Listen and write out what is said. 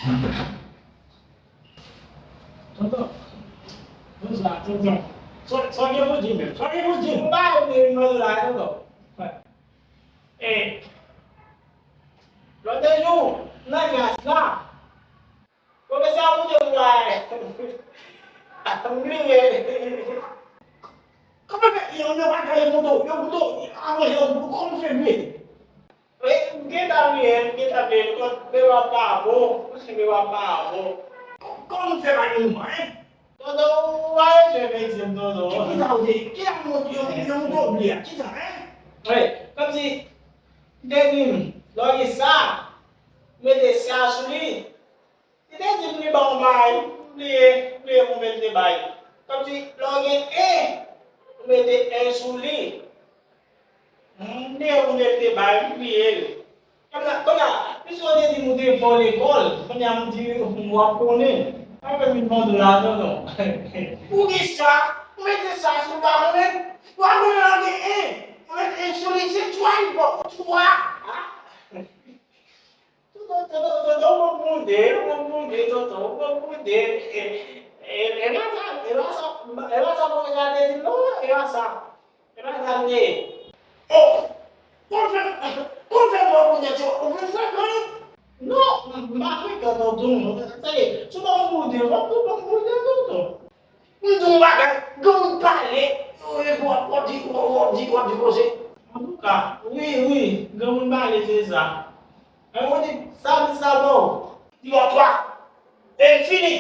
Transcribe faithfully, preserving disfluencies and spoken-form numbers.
Tonton. Tonton, tonton. Sa, sa w gen pou di menm? Sa w gen pou di? M pa renmen mwen la, tonton. E, lòt jou, nan klas la, pwofesè a moute pou bagay. M bliye. Kòman fè, yo, yo pa ka, yo moute, yo moute, avan yo, kòman fè bliye? Wi, m gentan bliye, m gentan bliye, m konn memwa pa bon, m se memwa pa bon. Kò-, kòman w fè pa gen memwa, en? Tonton, ou pa bezwen fè egzanp, tonton. Kisa w te, kisa w te, yo, yo, yo te bliye a, kisa, en? Wi, kòmsi, m te di m, lè w gen sa, mete sa sou li. Li te di m li ban m yon bagay, m bliye, m bliye konbyen l te bay. Kòmsi, lè w gen en, ou mete en sou li. M bliye konbyen l te bay, m bliye l. Kounye a, kounye a, piske w te di m ou te fò lekòl, kounye a m di w ap konnen. Sa fè m vin mande w la, tonton. Poukisa ou mete sa sou pa konnen? Ou pa konnen lè w gen en, ou mete en sou li, se twa li ba w, twa. A? Tonton, tonton, tonton, w ap boude, w ap boude, tonton, w ap boude. E, e, e pa sa, e pa sa, e pa sa pwofesè a te di m non, e pa sa. E pa sa l te ye. O! Kòman fè, kòman fè w ap boude, ou vin frekan? Non, m, m pa frekan, tonton. Sa ye, si w pa konn boude, fò w konn boude, tonton. M di w yon bagay, gen moun pale, epi w ap, w ap di, w ap, w ap di, w ap di konsa. Antouka, wi, wi, gen moun pale, se sa. Men ou di, sa, sa bon. Di mwen twa. E fini.